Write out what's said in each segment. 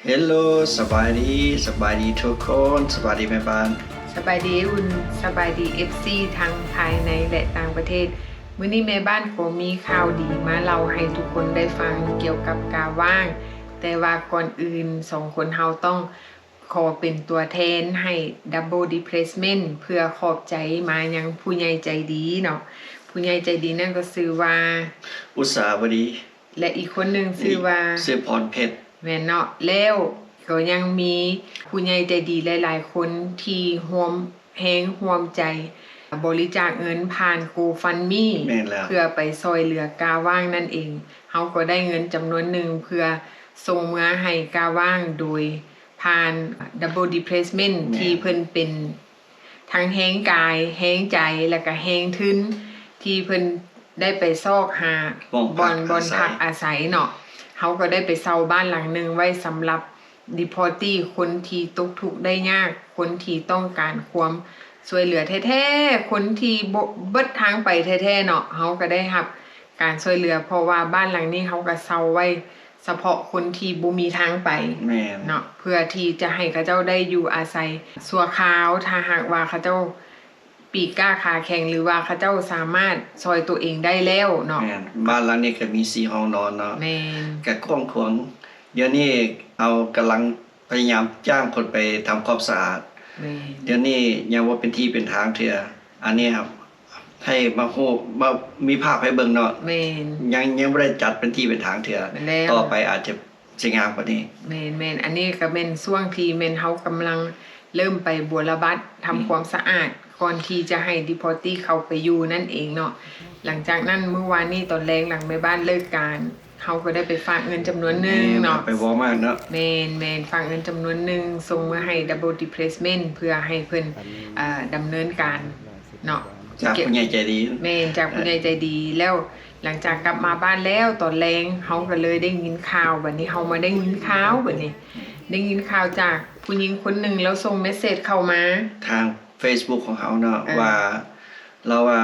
ເຮລໂລ ສະບາຍດີ ສະບາຍດີທຸກຄົນ ສະບາຍດີແມ່ບ້ານ ສະບາຍດີອຸ່ນ ສະບາຍດີ ເອັຟຊີ ທັງພາຍໃນ ແລະ ຕ່າງປະເທດ. ມື້ນີ້ແມ່ບ້ານກໍມີຂ່າວດີມາເລົ່າໃຫ້ທຸກຄົນໄດ້ຟັງກ່ຽວກັບກາວາງ, ແຕ່ວ່າກ່ອນອື່ນສອງຄົນເຮົາຕ້ອງ ຂໍເປັນຕົວແທນໃຫ້ Double Depressment ເພື່ອຂອບໃຈມາຍັງຜູ້ໃຫຍ່ໃຈດີເນາະ. ຜູ້ໃຫຍ່ໃຈດີນັ້ນກໍຊື່ວ່າ ອຸດສາວະດີ ແລະ ອີກຄົນໜຶ່ງຊື່ວ່າ ຊື່ພອນເພັດ. ແມ່ນເນາະ. ແລ້ວກໍຍັງມີຜູ້ໃຫຍ່ໃຈດີຫຼາຍໆຄົນທີ່ຮ່ວມແຮງຮ່ວມໃຈບໍລິຈາກເງິນຜ່ານ GoFundMe ແມ່ນແລ້ວ ເພື່ອໄປຊ່ອຍເຫຼືອກາວາງນັ້ນເອງ. ເຮົາກໍໄດ້ເງິນຈຳນວນໜຶ່ງເພື່ອສົ່ງເມືອໃຫ້ກາວາງໂດຍ ຜ່ານ Double Depressment ແມ່ນ ທີ່ເພິ່ນເປັນທັງແຮງກາຍ, ແຮງໃຈ ແລະກະແຮງທຶນ ທີ່ເພິ່ນໄດ້ໄປຊອກຫາບ່ອນ ບ່ອນພັກອາໄສເນາະ. ເຮົາກໍໄດ້ໄປເຊົ່າບ້ານຫຼັງໜຶ່ງໄວ້ສຳລັບ Deportee ຄົນທີ່ຕົກທຸກໄດ້ຍາກ, ຄົນທີ່ຕ້ອງການຄວາມຊ່ວຍເຫຼືອແທ້ໆ, ຄົນທີ່ບໍ່ ເບິດທາງໄປແທ້ໆເນາະ. ເຮົາກໍໄດ້ຮັບການຊ່ວຍເຫຼືອ ເພາະວ່າບ້ານຫຼັງນີ້ເຮົາກໍເຊົ່າໄວ້ ສະເພາະຄົນທີ່ບໍ່ມີທາງໄປ ແມ່ນ ເນາະ ເພື່ອທີ່ຈະໃຫ້ເຂົາເຈົ້າໄດ້ຢູ່ອາໄສຊົ່ວຄາວ ຖ້າຫາກວ່າເຂົາເຈົ້າປີກກ້າຂາແຂງ ຫຼືວ່າເຂົາເຈົ້າສາມາດຊ່ອຍຕົວເອງໄດ້ແລ້ວເນາະ. ແມ່ນ ບ້ານຫຼັງນີ້ກໍມີສີ່ຫ້ອງນອນເນາະ. ແມ່ນ ກໍກວ້າງຂວາງ. ດຽວນີ້ເຮົາກຳລັງພະຍາຍາມຈ້າງຄົນໄປທຳຄວາມສະອາດ. ແມ່ນ ດຽວນີ້ຍັງບໍ່ເປັນທີ່ເປັນທາງເທື່ອ. ອັນນີ້ໃຫ້ມາຮູ້ ມາມີພາບໃຫ້ເບິ່ງເນາະ. ແມ່ນ ຍັງ ຍັງບໍ່ໄດ້ຈັດເປັນທີ່ເປັນທາງເທື່ອ. ແມ່ນແລ້ວ ຕໍ່ໄປອາດຈະຊິງາມກວ່ານີ້. ແມ່ນໆ ອັນນີ້ກໍແມ່ນຊ່ວງທີ່ແມ່ນເຮົາກຳລັງເລີ່ມໄປບົວລະບັດ ອືມ ທຳຄວາມສະອາດ ກ່ອນທີ່ຈະໃຫ້ Deportee ເຂົ້າໄປຢູ່ນັ້ນເອງເນາະ. ຫຼັງຈາກນັ້ນ ມື້ວານນີ້ຕອນແລງ ຫຼັງແມ່ບ້ານເລີກການ ເຮົາກໍໄດ້ໄປຝາກເງິນຈຳນວນໜຶ່ງເນາະ. ແມ່ນ ໄປ Walmart ເນາະ. ແມ່ນໆ ຝາກເງິນຈຳນວນໜຶ່ງ ສົ່ງເມືອໃຫ້ Double Depressment ເພື່ອໃຫ້ເພິ່ນ ເອີ ດຳເນີນການເນາະ ຈາກຜູ້ໃຫຍ່ໃຈດີ. ແມ່ນ ຈາກຜູ້ໃຫຍ່ໃຈດີ. ແລ້ວຫຼັງຈາກກັບມາບ້ານແລ້ວ ຕອນແລງເຮົາກໍເລີຍໄດ້ຍິນຂ່າວ. ບັດນີ້ເຮົາມາໄດ້ຍິນຂ່າວ ບັດນີ້ໄດ້ຍິນຂ່າວຈາກຜູ້ຍິງຄົນໜຶ່ງ ລາວສົ່ງ message ເຂົ້າມາທາງ Facebook ຂອງເຮົາເນາະ. ເອີ ວ່າ ລາວວ່າ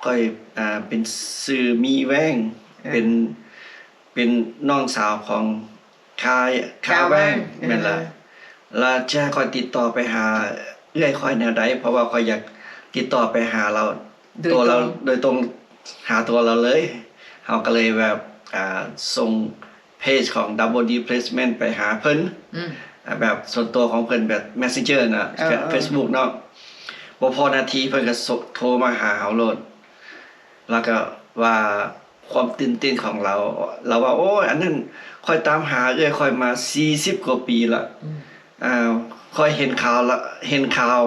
ຂ້ອຍ ອ່າ ເປັນ ຊື່ມີແວງ ເອີ ເປັນ ເປັນນ້ອງສາວຂອງ ຄາ ຄາແວງ. ແມ່ນລະ. ລະຈະໃຫ້ຂ້ອຍຕິດຕໍ່ໄປຫາເອື້ອຍຂ້ອຍແນວໃດ? ເພາະວ່າຂ້ອຍຢາກຕິດຕໍ່ໄປຫາລາວ ໂດຍຕົງ ໂຕລາວໂດຍຕົງ ຫາຕົວລາວເລີຍ. ເຮົາກໍເລີຍແບບ ອ່າ ສົ່ງ ເພຈຂອງ Double Depressment ໄປຫາເພິ່ນ ອືມ ແບບສ່ວນຕົວຂອງເພິ່ນ ແບບ Messenger ນະ ເອີ ເຟສບຸກເນາະ. ບໍ່ພໍນາທີເພິ່ນກໍໂທມາຫາເຮົາໂລດ ແລ້ວກໍວ່າຄວາມຕື່ນເຕັ້ນຂອງລາວ ລາວວ່າ ໂອ້ຍ ອັນນັ້ນ ຂ້ອຍຕາມຫາເອື້ອຍຂ້ອຍມາສີ່ສິບກວ່າປີລະ ອືມ ອ່າ ຂ້ອຍເຫັນຂ່າວລະ ເຫັນຂ່າວ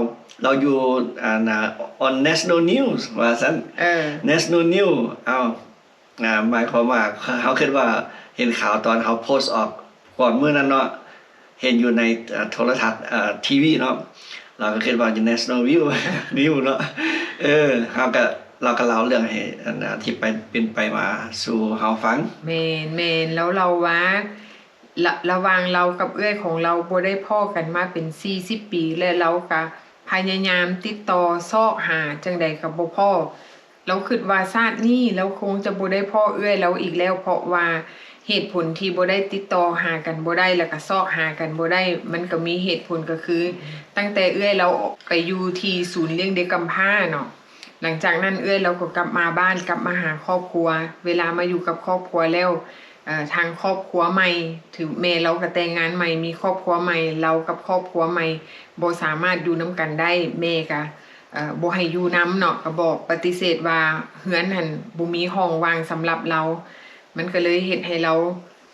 ລາວຢູ່ ອັນນ່າ on National News ວ່າຊັ້ນ ເອີ National News ອ້າວ ອ່າ ໝາຍຄວາມວ່າ ເຮົາຄິດວ່າເຫັນຂ່າວຕອນເຮົາໂພສອອກກ່ອນມື້ນັ້ນເນາະ ເຫັນຢູ່ໃນ ເອີ ໂທລະທັດ ເອີ ທີວີເນາະ ລາວກໍຄິດວ່າຢູ່ National View News ເນາະ. ເອີ ເຮົາກໍ ລາວກໍເລົ່າເລື່ອງໃຫ້ ອັນ ອະທິບາຍເປັນໄປມາສູ່ເຮົາຟັງ. ແມ່ນໆ ແລ້ວລາວວ່າ ລະ ລະຫວ່າງລາວກັບເອື້ອຍຂອງລາວບໍ່ໄດ້ພໍ້ກັນມາເປັນສີ່ສິບປີ ແລະ ລາວກະພະຍາຍາມຕິດຕໍ່ຊອກຫາຈັ່ງໃດກະບໍ່ພໍ້. ລາວຄິດວ່າຊາດນີ້ລາວຄົງຈະບໍ່ໄດ້ພໍ້ເອື້ອຍລາວອີກແລ້ວ ເພາະວ່າເຫດຜົນທີ່ບໍ່ໄດ້ຕິດຕໍ່ຫາກັນບໍ່ໄດ້ ແລ້ວກະຊອກຫາກັນບໍ່ໄດ້ ມັນກະມີເຫດຜົນ ກະຄືຕັ້ງແຕ່ເອື້ອຍລາວໄປຢູ່ທີ່ສູນລ້ຽງເດັກກຳພ້າເນາະ. ຫຼັງຈາກນັ້ນເອື້ອຍລາວກໍກັບມາບ້ານ ກັບມາຫາຄອບຄົວ. ເວລາມາຢູ່ກັບຄອບຄົວແລ້ວ ເອີ ທາງຄອບຄົວໃໝ່ ຖືແມ່ລາວກໍແຕ່ງງານໃໝ່ ມີຄອບຄົວໃໝ່ ລາວກັບຄອບຄົວໃໝ່ບໍ່ສາມາດຢູ່ນຳກັນໄດ້. ແມ່ກໍ ເອີ ບໍ່ໃຫ້ຢູ່ນຳເນາະ ກໍບອກປະຕິເສດວ່າເຮືອນຫັ້ນບໍ່ມີຫ້ອງວ່າງສຳລັບລາວ. ມັນກໍເລີຍເຮັດໃຫ້ລາວ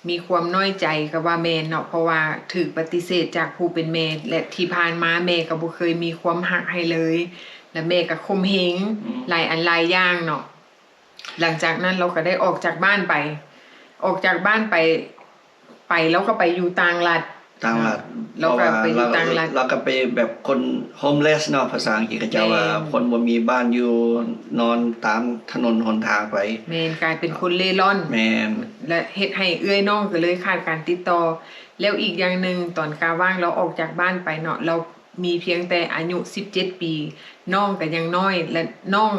ມີຄວາມນ້ອຍໃຈກໍວ່າແມ່ນເນາະ ເພາະວ່າຖືກປະຕິເສດຈາກຜູ້ເປັນແມ່ ແລະ ທີ່ຜ່ານມາແມ່ກໍບໍ່ເຄີຍມີຄວາມຮັກໃຫ້ເລີຍ ແລະ ແມ່ກໍຂົ່ມເຫງ ອືມ ຫຼາຍອັນຫຼາຍຢ່າງເນາະ. ຫຼັງຈາກນັ້ນລາວກໍໄດ້ອອກຈາກບ້ານໄປ ອອກຈາກບ້ານໄປ ໄປ ລາວກໍໄປຢູ່ຕ່າງລັດ ຕ່າງລັດ ລາວກໍໄປຢູ່ຕ່າງລັດ ລາວກໍໄປແບບຄົນ homeless ເນາະ ພາສາອັງກິດເຂົາເຈົ້າວ່າ ແມ່ນ ຄົນບໍ່ມີບ້ານຢູ່ ນອນຕາມຖະໜົນຫົນທາງໄປ ແມ່ນ ກາຍເປັນຄົນເລ່ລ່ອນ ແມ່ນ ແລະ ເຮັດໃຫ້ເອື້ອຍນ້ອງກໍເລີຍຂາດການຕິດຕໍ່. ແລ້ວອີກຢ່າງໜຶ່ງ ຕອນກາວາງລາວອອກຈາກບ້ານໄປເນາະ ລາວ ມີພຽງແຕ່ອາຍຸສິບເຈັດປີ ນ້ອງກໍຍັງນ້ອຍ ແລະ ນ້ອງ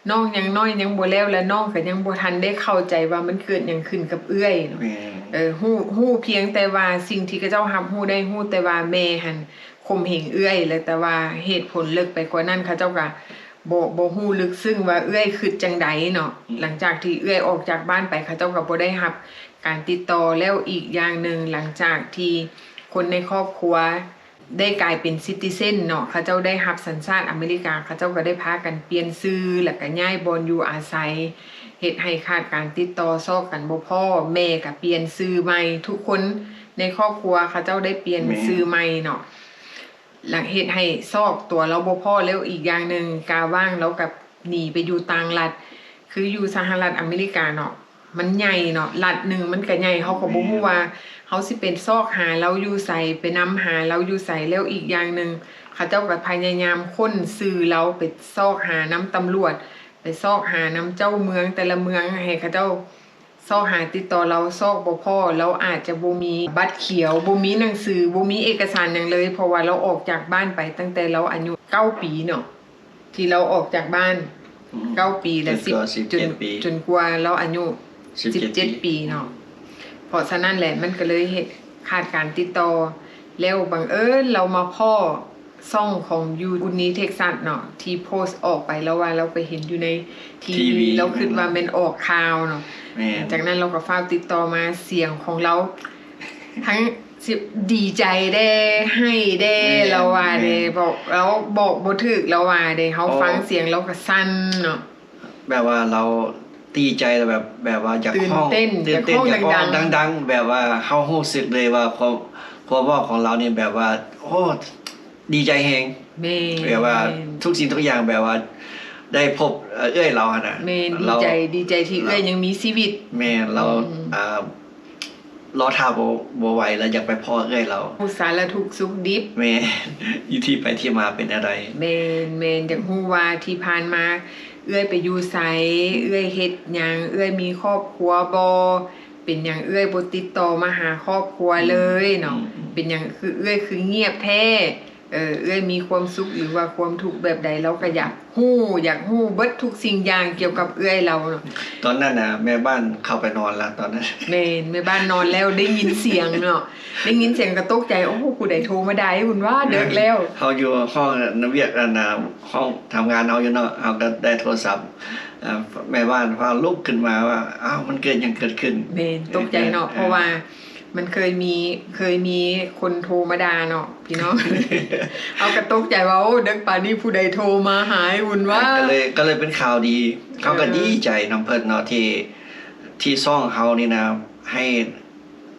ນ້ອງຍັງນ້ອຍ ຍັງບໍ່ແລ້ວ ແລະ ນ້ອງກໍຍັງບໍ່ທັນໄດ້ເຂົ້າໃຈວ່າມັນເກີດຫຍັງຂຶ້ນກັບເອື້ອຍເນາະ. ແມ່ນ. ເອີ ຮູ້ ຮູ້ພຽງແຕ່ວ່າສິ່ງທີ່ເຂົາເຈົ້າຮັບຮູ້ໄດ້ ຮູ້ແຕ່ວ່າແມ່ຫັ້ນຂົ່ມເຫງເອື້ອຍ ແລະ ແຕ່ວ່າເຫດຜົນເລິກໄປກວ່ານັ້ນ ເຂົາເຈົ້າກໍບໍ່ ບໍ່ຮູ້ເລິກເຊິ່ງວ່າເອື້ອຍຄິດຈັ່ງໃດເນາະ. ອືມ. ຫຼັງຈາກທີ່ເອື້ອຍອອກຈາກບ້ານໄປ ເຂົາເຈົ້າກໍບໍ່ໄດ້ຮັບການຕິດຕໍ່. ແລ້ວອີກຢ່າງໜຶ່ງ ຫຼັງຈາກທີ່ຄົນໃນຄອບຄົວ ໄດ້ກາຍເປັນ citizen ເນາະ, ເຂົາເຈົ້າໄດ້ຮັບສັນຊາດອາເມລິກາ, ເຂົາເຈົ້າກໍໄດ້ພາກັນປ່ຽນຊື່ ແລ້ວກໍຍ້າຍບ່ອນຢູ່ອາໄສ, ເຮັດໃຫ້ຂາດການຕິດຕໍ່, ຊອກກັນບໍ່ພໍ້, ແມ່ກໍປ່ຽນຊື່ໃໝ່, ທຸກຄົນໃນຄອບຄົວເຂົາເຈົ້າໄດ້ປ່ຽນ ແມ່ນ ຊື່ໃໝ່ເນາະ, ແລ້ວເຮັດໃຫ້ຊອກຕົວລາວບໍ່ພໍ້. ແລ້ວອີກຢ່າງໜຶ່ງ ກາວ່າງລາວກໍໜີໄປຢູ່ຕ່າງລັດ, ຄືຢູ່ສະຫະລັດອາເມລິກາເນາະ, ມັນໃຫຍ່ເນາະ, ລັດໜຶ່ງມັນກະໃຫຍ່, ເຮົາກໍບໍ່ຮູ້ ແມ່ນ ວ່າເຮົາຊິໄປຊອກຫາລາວຢູ່ໃສ, ໄປນຳຫາລາວຢູ່ໃສ. ແລ້ວອີກຢ່າງໜຶ່ງ ເຂົາເຈົ້າກໍພະຍາຍາມຄົ້ນຊື່ລາວ, ໄປຊອກຫານຳຕຳຫຼວດ, ໄປຊອກຫານຳເຈົ້າເມືອງແຕ່ລະເມືອງ, ໃຫ້ເຂົາເຈົ້າຊອກຫາຕິດຕໍ່ລາວ, ຊອກບໍ່ພໍ້. ລາວອາດຈະບໍ່ມີບັດຂຽວ, ບໍ່ມີໜັງສື, ບໍ່ມີເອກະສານຫຍັງເລີຍ, ເພາະວ່າລາວອອກຈາກບ້ານໄປຕັ້ງແຕ່ລາວອາຍຸເກົ້າປີເນາະ. ທີ່ລາວອອກຈາກບ້ານ ອືມ ເກົ້າປີ ແລະ ສິບ ຈົນກວ່າ ສິບ ຈົນ ຈົນກວ່າລາວອາຍຸ ສິບເຈັດ ສິບເຈັດປີເນາະ. ເພາະສະນັ້ນແຫຼະ ມັນກໍເລີຍເຮັດຂາດການຕິດຕໍ່. ແລ້ວບັງເອີນລາວມາພໍ້ຊ່ອງຂອງຢູ ອຸນນີ ເທັກຊັສເນາະ ທີ່ໂພສອອກໄປ, ລາວວ່າລາວໄປເຫັນຢູ່ໃນທີ ທີ ວີ ລາວຄິດວ່າແມ່ນອອກຂ່າວເນາະ. ແມ່ນ. ຈາກນັ້ນລາວກໍຟ້າວຕິດຕໍ່ມາ, ສຽງຂອງລາວ ທັງຊິ ດີໃຈແດ່ ໄຫ້ແດ່ ແມ່ນ ລາວວ່າເດ້ ແມ່ນ ບອກ ລາວບອກບໍ່ຖືກ ລາວວ່າເດ້. ເຮົາ ເພາະ ຟັງສຽງລາວກໍສັ່ນເນາະ ແບບວ່າລາວດີໃຈ ແລ້ວແບບ ແບບວ່າຢາກຮ້ອງ ຕື່ນເຕັ້ນ ຕື່ນເຕັ້ນ ຢາກຮ້ອງ ຢາກຮ້ອງ ດັງໆ ດັງໆ ແບບວ່າເຮົາຮູ້ສຶກເລີຍວ່າຄວາມ ຄວາມເວົ້າຂອງລາວນີ້ແບບວ່າ ໂອ້ ດີໃຈແຮງ. ແມ່ນ ແບບວ່າ ແມ່ນ ທຸກສິ່ງທຸກຢ່າງແບບວ່າໄດ້ພົບ ເອີ ເອື້ອຍລາວຫັ້ນນະ. ແມ່ນ ດີໃຈ ດີໃຈທີ່ເອື້ອຍຍັງມີຊີວິດ. ແມ່ນ ລາວ ອືມ ອ່າ ລໍຖ້າບໍ່ ບໍ່ໄຫວແລ້ວ ຢາກໄປພໍ້ເອື້ອຍລາວ ຮູ້ສາລະທຸກສຸກດິບ. ແມ່ນ ຢູ່ທີ່ໄປທີ່ມາເປັນແນວໃດ. ແມ່ນ ແມ່ນ ຢາກຮູ້ວ່າທີ່ຜ່ານມາເອື້ອຍໄປຢູ່ໃສ, ເອື້ອຍເຮັດຫຍັງ, ເອື້ອຍມີຄອບຄົວບໍ່, ເປັນຫຍັງເອື້ອຍບໍ່ຕິດຕໍ່ມາຫາຄອບຄົວເລີຍເນາະ. ອືມ ເປັນຫຍັງຄືເອື້ອຍຄືງຽບແທ້? ເອີ ເອື້ອຍມີຄວາມສຸກ ຫຼືວ່າຄວາມທຸກແບບໃດ ລາວກໍຢາກຮູ້ ຢາກຮູ້ເບິດທຸກສິ່ງຢ່າງກ່ຽວກັບເອື້ອຍລາວເນາະ. ຕອນນັ້ນນະ ແມ່ບ້ານເຂົ້າໄປນອນລະ ຕອນນັ້ນ. ແມ່ນ ແມ່ບ້ານນອນແລ້ວ ໄດ້ຍິນສຽງເນາະ ໄດ້ຍິນສຽງກໍຕົກໃຈ, ໂອ້ ຜູ້ໃດໂທມາດ່າໃຫ້ບຸນວ່າ ເດິກແລ້ວ. ເຮົາຢູ່ຫ້ອງນຳວຽກ ອັນນະ ຫ້ອງທຳງານເຮົາຢູ່ເນາະ, ເຮົາກໍໄດ້ໂທລະສັບ ເອີ ແມ່ບ້ານຟ້າວລຸກຂຶ້ນມາວ່າ ອ້າວ ມັນເກີດຫຍັງເກີດຂຶ້ນ? ແມ່ນ ຕົກໃຈເນາະ ເອີ ເພາະວ່າ ມັນເຄີຍມີ ເຄີຍມີຄົນໂທມາດ່າເນາະພີ່ນ້ອງ. ເຮົາກໍຕົກໃຈວ່າ ໂອ້ ເດິກປານນີ້ຜູ້ໃດໂທມາຫາອ້າຍບຸນຫວາ? ກໍເລີຍ ກໍເລີຍເປັນຂ່າວດີ. ເອີ ເຮົາກໍດີໃຈນຳເພິ່ນເນາະ ທີ່ ທີ່ຊ່ອງເຮົານີ້ນະ ໃຫ້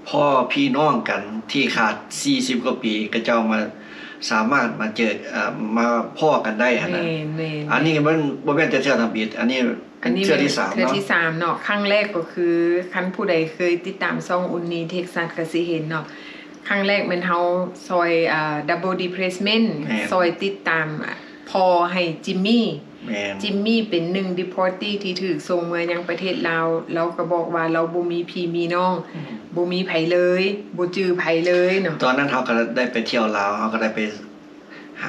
ພໍ່ພີ່ນ້ອງກັນທີ່ຂາດສີ່ສິບກວ່າປີ ເຂົາເຈົ້າມາ ສາມາດມາເຈີ ເອີ ມາພໍ້ກັນໄດ້ຫັ້ນນະ. ແມ່ນໆ ອັນນີ້ມັນບໍ່ແມ່ນແຕ່ເທື່ອທຳອິດ ອັນນີ້ ອັນນີ້ເປັນເທື່ອທີ່ສາມ ເທື່ອທີ່ສາມເນາະ. ຄັ້ງແລກກໍຄື ຄັນຜູ້ໃດເຄີຍຕິດຕາມຊ່ອງອຸນນີເທັກຊັສກໍຊິເຫັນເນາະ, ຄັ້ງແລກແມ່ນເຮົາຊ່ອຍ ເອີ ດັບເບິນດີເພຣສເມັນ ແມ່ນ ຊ່ອຍຕິດຕາມພໍ່ໃຫ້ຈິມມີ. ແມ່ນ ຈິມມີເປັນໜຶ່ງດີພອດຕີ້ທີ່ຖືກສົ່ງເມືອຍັງປະເທດລາວ, ລາວກໍບອກວ່າລາວບໍ່ມີພີ່ມີນ້ອງ ອືມ ບໍ່ມີໃຜເລີຍ ບໍ່ຈື່ໃຜເລີຍເນາະ. ຕອນນັ້ນເຮົາກໍໄດ້ໄປທ່ຽວລາວ ເຮົາກໍໄດ້ໄປ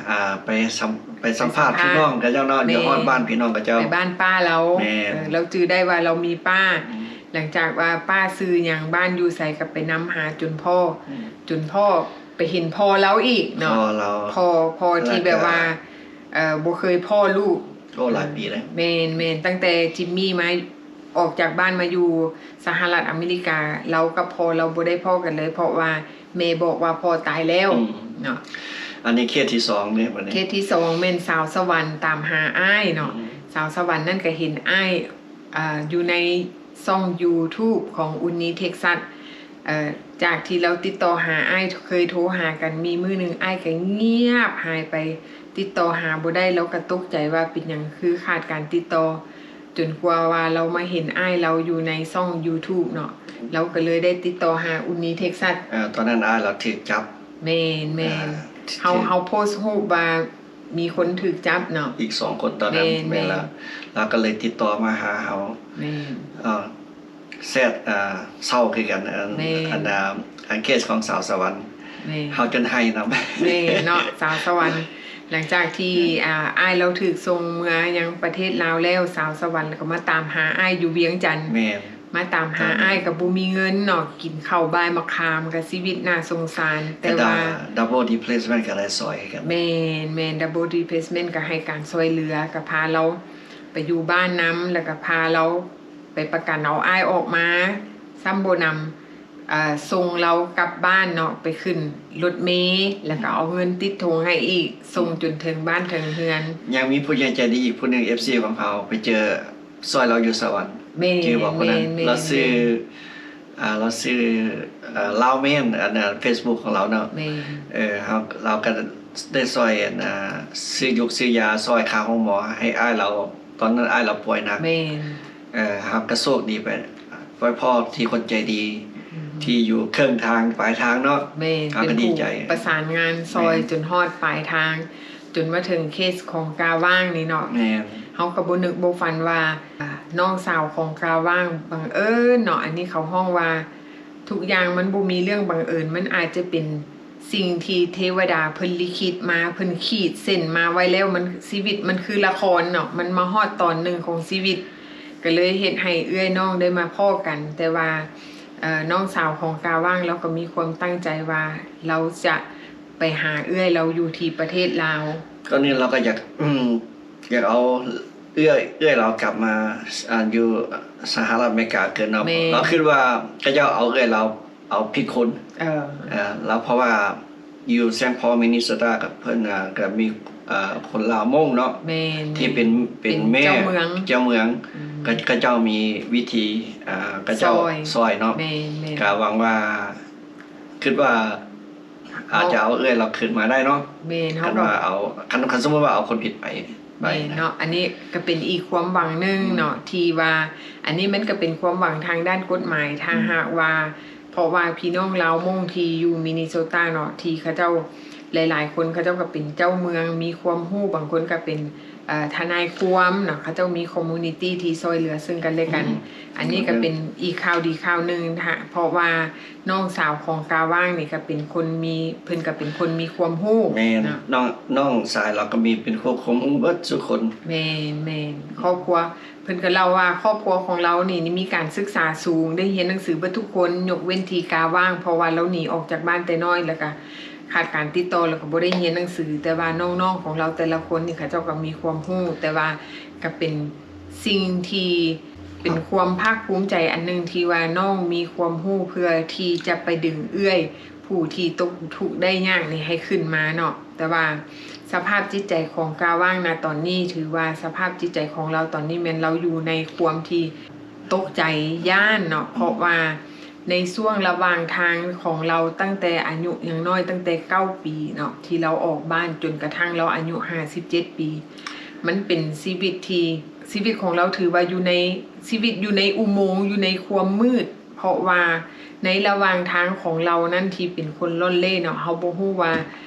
ອ່າ ໄປສຳ ໄປສຳພາດ ໄປສຳພາດ ພີ່ນ້ອງເຂົາເຈົ້າເນາະ. ແມ່ນ ຢູ່ຮອດບ້ານພີ່ນ້ອງເຂົາເຈົ້າ ໄປບ້ານປ້າລາວ. ແມ່ນ ເອີ ລາວຈື່ໄດ້ວ່າລາວມີປ້າ. ອືມ ຫຼັງຈາກວ່າປ້າຊື່ຫຍັງ ບ້ານຢູ່ໃສ ກໍໄປນຳຫາຈົນພໍ້. ອືມ ຈົນພໍ້ ໄປເຫັນພໍ່ລາວອີກເນາະ. ພໍ່ລາວ ພໍ່ ພໍ່ທີ່ແບບວ່າ ແລ້ວກໍ ເອີ ບໍ່ເຄີຍພໍ້ລູກ. ໂອ້ ຫຼາຍປີແລ້ວ. ແມ່ນໆ ຕັ້ງແຕ່ຈິມມີມາ ອອກຈາກບ້ານມາຢູ່ສະຫະລັດອາເມລິກາ ລາວກັບພໍ່ລາວບໍ່ໄດ້ພໍ້ກັນເລີຍ ເພາະວ່າແມ່ບອກວ່າພໍ່ຕາຍແລ້ວ ອືມ ເນາະ. ອັນນີ້ເຄສທີສອງເດ້ ບັດນີ້ ເຄສທີສອງແມ່ນສາວສະຫວັນຕາມຫາອ້າຍເນາະ. ອືມ ສາວສະຫວັນນັ້ນກໍເຫັນອ້າຍ ອ່າ ຢູ່ໃນຊ່ອງຢູທູບຂອງອຸນນີເທັກຊັສ. ເອີ ຈາກທີ່ລາວຕິດຕໍ່ຫາອ້າຍ ເຄີຍໂທຫາກັນ ມີມື້ໜຶ່ງອ້າຍກໍງຽບຫາຍໄປ ຕິດຕໍ່ຫາບໍ່ໄດ້. ລາວກໍຕົກໃຈວ່າເປັນຫຍັງຄືຂາດການຕິດຕໍ່ ຈົນກວ່າວ່າລາວມາເຫັນອ້າຍລາວຢູ່ໃນຊ່ອງຢູທູບເນາະ, ລາວກໍເລີຍໄດ້ຕິດຕໍ່ຫາອຸນນີເທັກຊັສ. ເອີ ຕອນນັ້ນອ້າຍລາວຖືກຈັບ. ແມ່ນໆ. ເອີ ເຮົາ ເຮົາໂພສຮູບວ່າມີຄົນຖືກຈັບເນາະ. ອີກສອງຄົນຕອນນັ້ນ. ແມ່ນໆ. ແມ່ນລະ ລາວກໍເລີຍຕິດຕໍ່ມາຫາເຮົາ. ແມ່ນ. ເອີ ແຊດ ເອີ ເສົ້າຄືກັນ ອັນ ແມ່ນ ອັນ ອັນເຄສຂອງສາວສະຫວັນ. ແມ່ນ. ເຮົາຈົນໄຫ້ນຳ. ແມ່ນເນາະ ສາວສະຫວັນ ຫຼັງຈາກທີ່ ອາ ອ້າຍລາວຖືກສົ່ງເມືອຍັງປະເທດລາວແລ້ວ ສາວສະຫວັນກໍມາຕາມຫາອ້າຍຢູ່ວຽງຈັນ. ແມ່ນ. ມາຕາມຫາອ້າຍກໍບໍ່ມີເງິນເນາະ ກິນເຂົ້າບ່າຍໝາກຂາມ ກໍຊີວິດໜ້າສົງສານ ແຕ່ວ່າ Double Deep Placement ກໍໄດ້ຊ່ອຍຄືກັນ. ແມ່ນ ແມ່ນ Double Deep Placement ກໍໃຫ້ການຊ່ອຍເຫຼືອ ກໍພາລາວໄປຢູ່ບ້ານນຳ ແລ້ວກໍພາລາວໄປປະກັນເອົາອ້າຍອອກມາ ຊ້ຳບໍ່ນຳ ເອີ່ ສົ່ງລາວກັບບ້ານເນາະ ໄປຂຶ້ນລົດເມ ແລ້ວກໍເອົາເງິນຕິດຖົງໃຫ້ອີກ ສົ່ງຈົນເຖິງບ້ານເຖິງເຮືອນ. ຍັງມີຜູ້ໃຫຍ່ໃຈດີອີກຜູ້ໜຶ່ງ ເອັຟຊີ ຂອງເຮົາ ໄປເຈີ ຊ່ອຍລາວຢູ່ສະຫວັນ. ແມ່ນ. ຈື່ບໍ່ຜູ້ນັ້ນ? ແມ່ນ ລາວຊື່ ແມ່ນ. ອາ ລາວຊື່ ເອີ່ ລາວແມ່ນ ອັນ ເຟສບຸກຂອງລາວເນາະ. ແມ່ນ. ເອີ ເຮົາ ລາວກໍໄດ້ຊ່ອຍ ອັນ ອາ ຊື້ຢູກຊື້ຢາ ຊ່ອຍຄ່າໂຮງໝໍໃຫ້ອ້າຍລາວ ຕອນນັ້ນອ້າຍລາວປ່ວຍໜັກ. ແມ່ນ. ເອີ ເຮົາກໍໂຊກດີໄປ ໄປພໍ້ທີ່ຄົນໃຈດີ ອືມ ທີ່ຢູ່ເຄິ່ງທາງປາຍທາງເນາະ. ແມ່ນ. ເຮົາກໍດີໃຈ ເປັນຜູ້ປະສານງານຊ່ອຍ ແມ່ນ ຈົນຮອດປາຍທາງ ຈົນມາເຖິງເຄສຂອງກາຫວ່າງນີ້ເນາະ. ແມ່ນ. ເຮົາກໍບໍ່ນຶກບໍ່ຝັນວ່າ ອາ ນ້ອງສາວຂອງກາຫວ່າງ ບັງເອີນເນາະ ອັນນີ້ເຂົາຮ້ອງວ່າ ທຸກຢ່າງມັນບໍ່ມີເລື່ອງບັງເອີນ ມັນອາດຈະເປັນສິ່ງທີ່ເທວະດາເພິ່ນລິຂິດມາ ເພິ່ນຂີດເສັ້ນມາໄວ້ແລ້ວ ມັນ ຊີວິດມັນຄືລະຄອນເນາະ ມັນມາຮອດຕອນໜຶ່ງຂອງຊີວິດ ກໍເລີຍເຮັດໃຫ້ເອື້ອຍນ້ອງໄດ້ມາພໍ້ກັນ. ແຕ່ວ່າ ເອີ່ ນ້ອງສາວຂອງກາຫວ່າງ ລາວກໍມີຄວາມຕັ້ງໃຈວ່າ ລາວຈະໄປຫາເອື້ອຍລາວຢູ່ທີ່ປະເທດລາວ. ຕອນນີ້ລາວກໍຢາກ ອືມ ຢາກເອົາເອື້ອຍ ເອື້ອຍລາວກັບມາ ອາ ຢູ່ສະຫະລັດອາເມລິກາຄືນເນາະ. ແມ່ນ. ລາວຄິດວ່າເຂົາເຈົ້າເອົາເອື້ອຍລາວ ເອົາຜິດຄົນ. ເອີ ເອີ ແລ້ວເພາະວ່າຢູ່ Saint Paul Minnesota ກັບເພິ່ນ ອາ ກໍມີ ເອີ ຄົນລາວມົ້ງເນາະ. ແມ່ນ. ທີ່ເປັນ ເປັນ ເປັນແມ່ ເຈົ້າເມືອງ ເຈົ້າເມືອງ. ອືມ. ກໍ ເຂົາເຈົ້າມີວິທີ ອາ ເຂົາເຈົ້າຊ່ອຍ ຊ່ອຍເນາະ. ແມ່ນໆ. ກໍຫວັງວ່າ ຄິດວ່າ ອາດຈະເອົາເອື້ອຍລາວຄືນມາໄດ້ເນາະ. ແມ່ນ. ເຮົາ ຄັນວ່າເອົາ ຄັນ ຄັນສົມມຸດວ່າເອົາຄົນຜິດໄປ ໄປ ແມ່ນເນາະ. ອັນນີ້ກໍເປັນອີກຄວາມຫວັງໜຶ່ງເນາະ ອືມ ທີ່ວ່າ ອັນນີ້ມັນກໍເປັນຄວາມຫວັງທາງດ້ານກົດໝາຍ ຖ້າ ອືມ ຫາກວ່າ ເພາະວ່າພີ່ນ້ອງລາວມົ້ງທີ່ຢູ່ Minnesota ເນາະ ທີ່ເຂົາເຈົ້າ ຫຼາຍໆຄົນເຂົາເຈົ້າກໍເປັນເຈົ້າເມືອງ ມີຄວາມຮູ້ ບາງຄົນກໍເປັນ ເອີ່ ທະນາຍຄວາມເນາະ ເຂົາເຈົ້າມີ community ທີ່ຊ່ອຍເຫຼືອເຊິ່ງກັນແລະກັນ. ອືມ. ອັນນີ້ກໍເປັນອີກຂ່າວດີຂ່າວໜຶ່ງນະ ເພາະວ່ານ້ອງສາວຂອງກາຫວ່າງນີ້ກໍເປັນຄົນມີ ເພິ່ນກໍເປັນຄົນມີຄວາມຮູ້. ແມ່ນເນາະ. ນ້ອງ ນ້ອງຊາຍລາວກໍມີ ເປັນຄົນ ຄວາມຮູ້ເບິດສູ່ຄົນ. ແມ່ນໆ. ຄອບຄົວ ເພິ່ນກໍເລົ່າວ່າຄອບຄົວຂອງລາວນີ້ ນີ້ມີການສຶກສາສູງ ໄດ້ຮຽນໜັງສືເບິດທຸກຄົນ ຍົກເວັ້ນທີ່ກາຫວ່າງ ເພາະວ່າລາວໜີອອກຈາກບ້ານແຕ່ນ້ອຍ ແລ້ວກໍຂາດການຕິດຕໍ່ ແລ້ວກໍບໍ່ໄດ້ຮຽນໜັງສື. ແຕ່ວ່ານ້ອງໆຂອງລາວແຕ່ລະຄົນນີ້ ເຂົາເຈົ້າກໍມີຄວາມຮູ້ ແຕ່ວ່າກໍເປັນສິ່ງທີ່ເປັນຄວາມພາກພູມໃຈອັນໜຶ່ງ ທີ່ວ່ານ້ອງມີຄວາມຮູ້ເພື່ອທີ່ຈະໄປດຶງເອື້ອຍ ຜູ້ທີ່ຕົກທຸກໄດ້ຍາກນີ້ໃຫ້ຂຶ້ນມາເນາະ. ແຕ່ວ່າສະພາບຈິດໃຈຂອງກາຫວ່າງນະຕອນນີ້ ຖືວ່າສະພາບຈິດໃຈຂອງລາວຕອນນີ້ແມ່ນລາວຢູ່ໃນຄວາມທີ່ຕົກໃຈ ຢ້ານເນາະ ເພາະວ່າໃນຊ່ວງລະຫວ່າງທາງຂອງລາວ ຕັ້ງແຕ່ອາຍຸຍັງນ້ອຍ ຕັ້ງແຕ່ເກົ້າປີເນາະ ທີ່ລາວອອກບ້ານ ຈົນກະທັ້ງລາວອາຍຸຫ້າສິບເຈັດປີ ມັນເປັນຊີວິດທີ່ ຊີວິດຂອງລາວຖືວ່າຢູ່ໃນ ຊີວິດຢູ່ໃນອຸໂມງ ຢູ່ໃນຄວາມມືດ ເພາະວ່າໃນລະຫວ່າງທາງຂອງລາວນັ້ນທີ່ເປັນຄົນລ່ອນເລ່ເນາະ ເຮົາບໍ່ຮູ້ວ່າ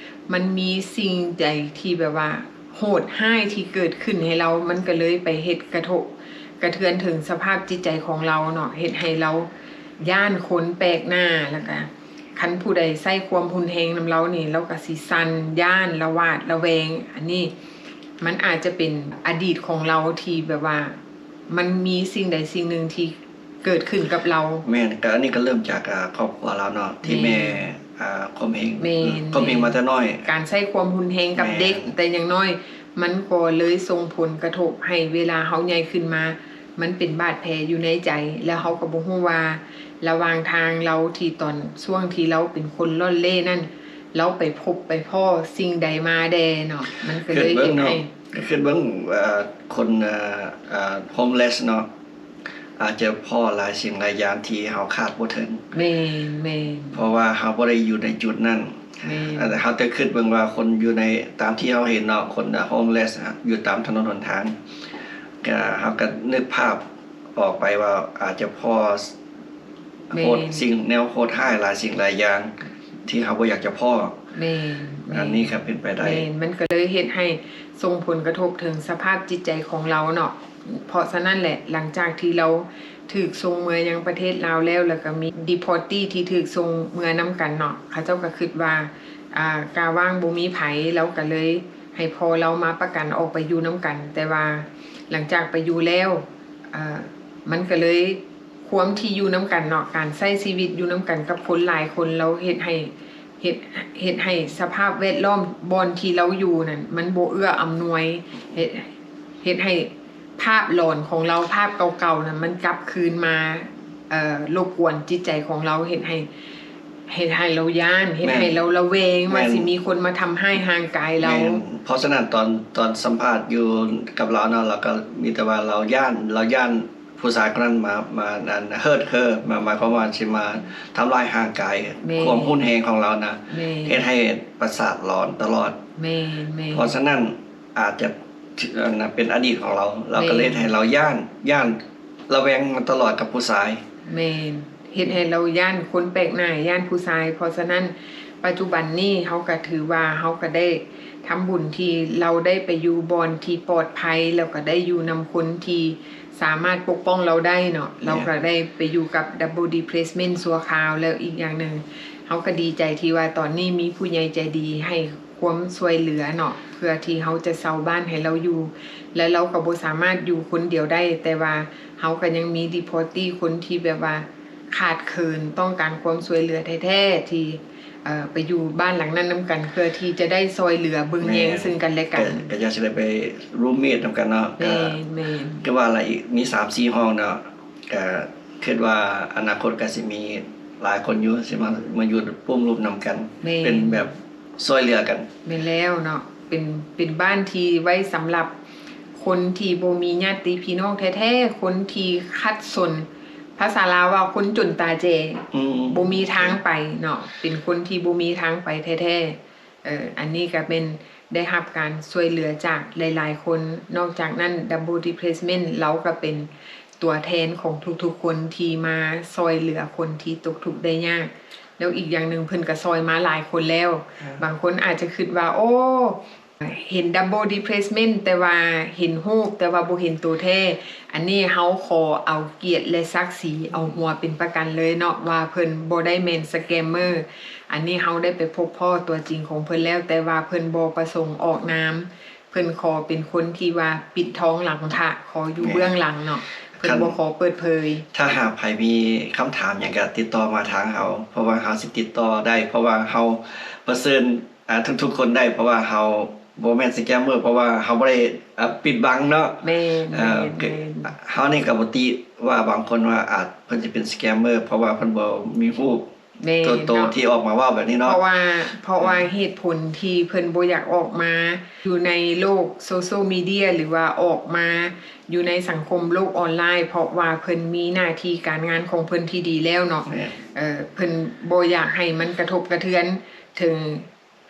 ມັນມີສິ່ງໃດທີ່ແບບວ່າໂຫດຮ້າຍທີ່ເກີດຂຶ້ນໃຫ້ລາວ ມັນກໍເລີຍໄປເຮັດກະທົບກະເທືອນເຖິງສະພາບຈິດໃຈຂອງລາວເນາະ ເຮັດໃຫ້ລາວຢ້ານຄົນແປກໜ້າ ແລ້ວກະຄັນຜູ້ໃດໃຊ້ຄວາມຮຸນແຮງນຳລາວນີ້ ລາວກໍຊິສັ່ນ ຢ້ານ ລະຫວາດລະແວງ. ອັນນີ້ມັນອາດຈະເປັນອະດີດຂອງລາວທີ່ແບບວ່າ ມັນມີສິ່ງໃດສິ່ງໜຶ່ງທີ່ເກີດຂຶ້ນກັບລາວ. ແມ່ນ ກໍອັນນີ້ກໍເລີ່ມຈາກ ອາ ຄອບຄົວລາວເນາະ ທີ່ແມ່ ແມ່ນ ອາ ຂົ່ມເຫງ ແມ່ນ ຂົ່ມເຫງມາແຕ່ນ້ອຍ ການໃຊ້ຄວາມຮຸນແຮງກັບເດັກ ແມ່ນ ແຕ່ຢ່າງນ້ອຍມັນກໍເລີຍສົ່ງຜົນກະທົບໃຫ້ເວລາເຮົາໃຫຍ່ຂຶ້ນມາ ມັນເປັນບາດແຜຢູ່ໃນໃຈ ແລ້ວເຮົາກໍບໍ່ຮູ້ວ່າລະຫວ່າງທາງລາວທີ່ຕອນ ຊ່ວງທີ່ລາວເປັນຄົນລ່ອນເລ່ນັ້ນ ລາວໄປພົບໄປພໍ້ສິ່ງໃດມາແດ່ເນາະ ມັນກໍເລີຍເຮັດໃຫ້ ຄິດເບິ່ງເນາະ ຄິດເບິ່ງ ເອີ ຄົນ ເອີ ເອີ ໂຮມເລສເນາະ ອາດຈະພໍ້ຫຼາຍສິ່ງຫຼາຍຢ່າງທີ່ເຮົາຄາດບໍ່ເຖິງ. ແມ່ນໆ ເພາະວ່າເຮົາບໍ່ໄດ້ຢູ່ໃນຈຸດນັ້ນ. ແມ່ນ ເຮົາແຕ່ຄິດເບິ່ງວ່າຄົນຢູ່ໃນ ຕາມທີ່ເຮົາເຫັນເນາະ ຄົນໂຮມເລສຢູ່ຕາມຖະໜົນຫົນທາງ ກະ ເຮົາກະນຶກພາບອອກໄປວ່າອາດຈະພໍ້ ແມ່ນ ໂຫດ ສິ່ງແນວໂຫດຮ້າຍຫຼາຍສິ່ງຫຼາຍຢ່າງທີ່ເຮົາບໍ່ຢາກຈະພໍ້. ແມ່ນໆ ອັນນີ້ກໍເປັນໄປໄດ້. ແມ່ນ ມັນກໍເລີຍເຮັດໃຫ້ສົ່ງຜົນກະທົບເຖິງສະພາບຈິດໃຈຂອງລາວເນາະ. ເພາະສະນັ້ນແຫຼະ ຫຼັງຈາກທີ່ລາວຖືກສົ່ງເມືອຍັງປະເທດລາວແລ້ວ ແລ້ວກໍມີ deportee ທີ່ຖືກສົ່ງເມືອນຳກັນເນາະ ເຂົາເຈົ້າກໍຄິດວ່າ ອາ ກາຫວ່າງບໍ່ມີໃຜ ລາວກໍເລີຍ ໃຫ້ພໍ່ລາວມາປະກັນອອກໄປຢູ່ນຳກັນ, ແຕ່ວ່າຫຼັງຈາກໄປຢູ່ແລ້ວ ເອີ ມັນກໍເລີຍ ຄວາມທີ່ຢູ່ນຳກັນເນາະ, ການໃຊ້ຊີວິດຢູ່ນຳກັນກັບຄົນຫຼາຍຄົນ ລາວເຮັດໃຫ້ ເຮັດ ເຮັດໃຫ້ສະພາບແວດລ້ອມບ່ອນທີ່ລາວຢູ່ນັ້ນ ມັນບໍ່ເອື້ອອຳນວຍ, ເຮັດ ເຮັດໃຫ້ພາບຫຼອນຂອງລາວ ພາບເກົ່າໆນັ້ນ ມັນກັບຄືນມາ ເອີ ລົບກວນຈິດໃຈຂອງລາວ, ເຮັດໃຫ້ ເຮັດໃຫ້ລາວຢ້ານ, ເຮັດໃຫ້ ແມ່ນ ລາວລະແວງວ່າ ແມ່ນ ຊິມີຄົນມາທຳຮ້າຍຮ່າງກາຍລາວ. ແມ່ນ. ເພາະສະນັ້ນ ຕອນ ຕອນສຳພາດຢູ່ກັບລາວເນາະ ລາວກໍມີແຕ່ວ່າລາວຢ້ານ, ລາວຢ້ານຜູ້ຊາຍຄົນນັ້ນມາ ມາ ອັນ hurt her ມາ ໝາຍຄວາມວ່າຊິມາທຳຮ້າຍຮ່າງກາຍ. ແມ່ນ. ຄວາມຮຸນແຮງຂອງລາວນະ ແມ່ນ ເຮັດໃຫ້ປະສາດຫຼອນຕະຫຼອດ. ແມ່ນໆ. ເພາະສະນັ້ນ ອາດຈະ ອັນນັ້ນເປັນອະດີດຂອງລາວ, ລາວກໍເລີຍ ແມ່ນ ເຮັດໃຫ້ລາວຢ້ານ, ຢ້ານ ລະແວງມາຕະຫຼອດກັບຜູ້ຊາຍ. ແມ່ນ. ເຮັດໃຫ້ລາວຢ້ານຄົນແປກໜ້າ, ຢ້ານຜູ້ຊາຍ. ເພາະສະນັ້ນ ປັດຈຸບັນນີ້ເຮົາກໍຖືວ່າເຮົາກໍໄດ້ທຳບຸນທີ່ລາວໄດ້ໄປຢູ່ບ່ອນທີ່ປອດໄພ ແລ້ວກໍໄດ້ຢູ່ນຳຄົນທີ່ສາມາດປົກປ້ອງລາວໄດ້ເນາະ. ແມ່ນ. ລາວກໍໄດ້ໄປຢູ່ກັບ Double Deep Placement ຊົ່ວຄາວ. ແລ້ວອີກຢ່າງໜຶ່ງ ເຮົາກໍດີໃຈທີ່ວ່າຕອນນີ້ມີຜູ້ໃຫຍ່ໃຈດີໃຫ້ ຄວາມຊ່ວຍເຫຼືອເນາະ ເພື່ອທີ່ເຮົາຈະເຊົ່າບ້ານໃຫ້ລາວຢູ່ ແລະ ລາວກໍບໍ່ສາມາດຢູ່ຄົນດຽວໄດ້, ແຕ່ວ່າເຮົາກໍຍັງມີ devotees ຄົນທີ່ແບບວ່າຂາດເຂີນ ຕ້ອງການຄວາມຊ່ວຍເຫຼືອແທ້ໆ ທີ່ ເອີ ໄປຢູ່ບ້ານຫຼັງນັ້ນນຳກັນ ເພື່ອທີ່ຈະໄດ້ຊ່ວຍເຫຼືອເບິ່ງແຍງ ແມ່ນ ຊຶ່ງກັນແລະກັນ. ກໍ ກໍຢາກຊິໄດ້ໄປ roommate ນຳກັນເນາະ. ແມ່ນ ກໍ ແມ່ນ. ຄືວ່າລະ ອີກມີສາມສີ່ຫ້ອງເນາະ. ກະຄິດວ່າອະນາຄົດກະຊິມີຫຼາຍຄົນຢູ່ ຊິມາ ມາຢູ່ປຸ້ມລຸມນຳກັນ. ແມ່ນ. ເປັນແບບຊ່ວຍເຫຼືອກັນ. ແມ່ນແລ້ວເນາະ. ເປັນ ເປັນບ້ານທີ່ໄວ້ສຳລັບຄົນທີ່ບໍ່ມີຍາດຕິພີ່ນ້ອງແທ້ໆ, ຄົນທີ່ຂັດສົນ, ພາສາລາວວ່າຄົນຈົນຕາແຈ. ອືມ. ບໍ່ມີທາງໄປເນາະ, ເປັນຄົນທີ່ບໍ່ມີທາງໄປແທ້ໆ. ເອີ ອັນນີ້ກໍແມ່ນໄດ້ຮັບການຊ່ວຍເຫຼືອຈາກຫຼາຍໆຄົນ. ນອກຈາກນັ້ນ Double Deep Placement ລາວກໍເປັນຕົວແທນຂອງທຸກໆຄົນທີ່ມາຊ່ອຍເຫຼືອຄົນທີ່ຕົກທຸກໄດ້ຍາກ. ແລ້ວອີກຢ່າງໜຶ່ງເພິ່ນກໍຊ່ອຍມາຫຼາຍຄົນແລ້ວ. ບາງຄົນອາດຈະຄິດວ່າ ໂອ້ ເຫັນ Double Deep Placement ແຕ່ວ່າເຫັນຮູບ ແຕ່ວ່າບໍ່ເຫັນໂຕແທ້. ອັນນີ້ເຮົາຂໍເອົາກຽດ ແລະ ສັກສີ ເອົາຫົວເປັນປະກັນເລີຍເນາະ ວ່າເພິ່ນບໍ່ໄດ້ແມ່ນສະແກມເມີ. ອັນນີ້ເຮົາໄດ້ໄປພົບພໍ້ຕົວຈິງຂອງເພິ່ນແລ້ວ, ແຕ່ວ່າເພິ່ນບໍ່ປະສົງອອກນາມ. ເພິ່ນຂໍເປັນຄົນທີ່ວ່າປິດທອງຫຼັງພະ, ຂໍຢູ່ເບື້ອງຫຼັງເນາະ. ເພິ່ນບໍ່ຂໍເປີດເຜີຍ. ຖ້າຫາກໃຜມີຄຳຖາມຫຍັງກໍຕິດຕໍ່ມາທາງເຮົາ, ເພາະວ່າເຮົາຊິຕິດຕໍ່ໄດ້, ເພາະວ່າເຮົາປະເຊີນ ອ່າ ທຸກໆຄົນໄດ້ ເພາະວ່າເຮົາບໍ່ແມ່ນສະແກມເມີ ເພາະວ່າເຮົາບໍ່ໄດ້ ອ່າ ປິດບັງເນາະ. ແມ່ນ ເອີ ແມ່ນ ແມ່ນ. ເຮົານີ້ກໍບໍ່ຕິວ່າບາງຄົນວ່າອາດ ເພິ່ນຊິເປັນສະແກມເມີ ເພາະວ່າເພິ່ນບໍ່ມີຮູບ ແມ່ນ ຕົວໂຕ ເນາະ ທີ່ອອກມາເວົ້າແບບນີ້ເນາະ. ເພາະວ່າ ເພາະວ່າ ອືມ ເຫດຜົນທີ່ເພິ່ນບໍ່ຢາກອອກມາຢູ່ໃນໂລກໂຊຊຽວມີເດຍ ຫຼືວ່າອອກມາຢູ່ໃນສັງຄົມໂລກອອນລາຍ ເພາະວ່າເພິ່ນມີໜ້າທີ່ການງານຂອງເພິ່ນທີ່ດີແລ້ວເນາະ. ແມ່ນ ເອີ ເພິ່ນບໍ່ຢາກໃຫ້ມັນກະທົບກະເທືອນເຖິງ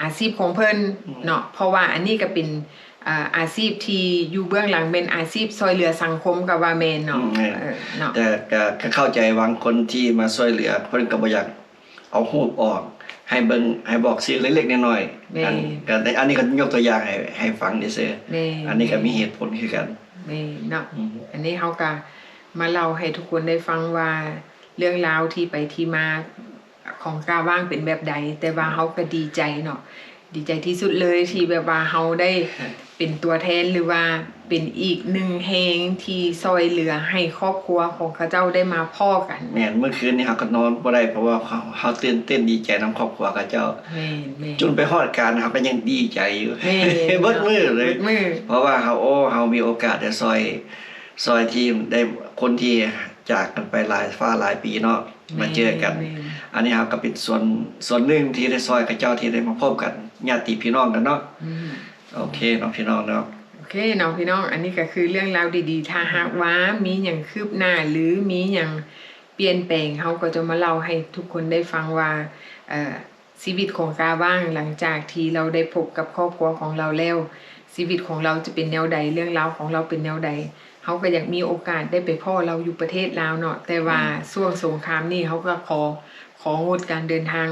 ອາຊີບຂອງເພິ່ນ ອືມ ເນາະ ເພາະວ່າອັນນີ້ກໍເປັນ ເອີ ອາຊີບທີ່ຢູ່ເບື້ອງຫຼັງແມ່ນອາຊີບຊ່ອຍເຫຼືອສັງຄົມກໍວ່າແມ່ນເນາະ. ອືມ ແມ່ນ ເອີ ເນາະ ແຕ່ກໍ ກໍເຂົ້າໃຈບາງຄົນທີ່ມາຊ່ວຍເຫຼືອ ເພິ່ນກໍບໍ່ຢາກເອົາຮູບອອກ ໃຫ້ເບິ່ງ ໃຫ້ບອກຊື່ເລັກໆນ້ອຍໆ. ແມ່ນ ອັນ ກໍ ອັນນີ້ກໍຍົກຕົວຢ່າງໃຫ້ ໃຫ້ຟັງຊື່ໆ. ແມ່ນ ອັນນີ້ກໍມີເຫດຜົນຄືກັນ. ແມ່ນເນາະ. ອືມ ອັນນີ້ເຮົາກໍມາເລົ່າໃຫ້ທຸກຄົນໄດ້ຟັງວ່າ ເລື່ອງລາວທີ່ໄປທີ່ມາ ຂອງກາວາງເປັນແບບໃດ, ແຕ່ວ່າເຮົາກໍດີໃຈເນາະ, ດີໃຈທີ່ສຸດເລີຍທີ່ແບບວ່າເຮົາໄດ້ເປັນຕົວແທນ ຫຼືວ່າເປັນອີກໜຶ່ງແຮງທີ່ຊ່ອຍເຫຼືອໃຫ້ຄອບຄົວຂອງເຂົາເຈົ້າໄດ້ມາພໍ້ກັນ. ແມ່ນ, ມື້ຄືນນີ້ເຮົາກໍນອນບໍ່ໄດ້ ເພາະວ່າເຮົາ ເຮົາຕື່ນເຕັ້ນດີໃຈນຳຄອບຄົວເຂົາເຈົ້າ. ແມ່ນໆ. ຈົນໄປຮອດການເຮົາກໍຍັງດີໃຈຢູ່. ແມ່ນ ເບິດມື້ເລີຍ. ເບິດມື້. ເພາະວ່າເຮົາ ໂອ້ ເຮົາມີໂອກາດໄດ້ຊ່ອຍ ຊ່ອຍທີ່ໄດ້ ຄົນທີ່ຈາກກັນໄປຫຼາຍຟ້າຫຼາຍປີເນາະ. ມາເຈີກັນ. ແມ່ນໆ. ອັນນີ້ເຮົາກໍເປັນສ່ວນ ສ່ວນໜຶ່ງທີ່ໄດ້ຊ່ອຍເຂົາເຈົ້າທີ່ໄດ້ມາພົບກັນ ຍາດຕິພີ່ນ້ອງກັນເນາະ. ອືມ. ໂອເຄເນາະພີ່ນ້ອງເນາະ. ໂອເຄເນາະພີ່ນ້ອງ, ອັນນີ້ກໍຄືເລື່ອງລາວດີໆ. ຖ້າຫາກວ່າມີຫຍັງຄືບໜ້າ ຫຼື ມີຫຍັງປ່ຽນແປງ ເຮົາກໍຈະມາເລົ່າໃຫ້ທຸກຄົນໄດ້ຟັງວ່າ ເອີ ຊີວິດຂອງກາວາງ ຫຼັງຈາກທີ່ລາວໄດ້ພົບກັບຄອບຄົວຂອງລາວແລ້ວ ຊີວິດຂອງລາວຈະເປັນແນວໃດ ເລື່ອງລາວຂອງລາວເປັນແນວໃດ. ເຮົາກໍຢາກມີໂອກາດໄດ້ໄປພໍ້ລາວຢູ່ປະເທດລາວເນາະ, ແຕ່ວ່າ ອືມ ຊ່ວງສົງຄາມນີ້ເຮົາກໍຂໍ ຂໍງົດການເດີນທາງ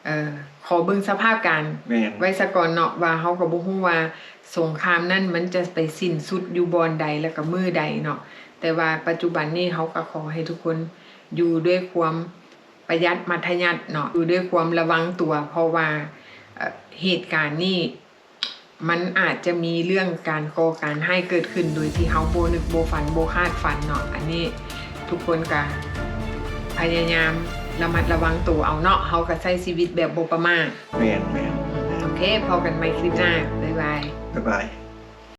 ເອີ ຂໍເບິ່ງສະພາບການ ແມ່ນ ໄວ້ສາກ່ອນເນາະ, ວ່າເຮົາກໍບໍ່ຮູ້ວ່າສົງຄາມນັ້ນມັນຈະໄປສິ້ນສຸດຢູ່ບ່ອນໃດ ແລ້ວກໍມື້ໃດເນາະ. ແຕ່ວ່າປັດຈຸບັນນີ້ເຮົາກໍຂໍໃຫ້ທຸກຄົນຢູ່ດ້ວຍຄວາມ ປະຢັດມັດທະຍັດເນາະ, ຢູ່ດ້ວຍຄວາມລະວັງຕົວ ເພາະວ່າ ເອີ ເຫດການນີ້ ມັນອາດຈະມີເລື່ອງການກໍ່ການຮ້າຍເກີດຂຶ້ນໂດຍທີ່ເຮົາບໍ່ນຶກບໍ່ຝັນ ບໍ່ຄາດຝັນເນາະ. ອັນນີ້ທຸກຄົນກະພະຍາຍາມລະມັດລະວັງໂຕເອົາເນາະ, ເຮົາກະໃຊ້ຊີວິດແບບບໍ່ປະໝາດ. ແມ່ນໆ. ໂອເຄ, ພໍ້ກັນໃໝ່ຄລິບໜ້າ. ບາຍບາຍ. ບາຍບາຍ.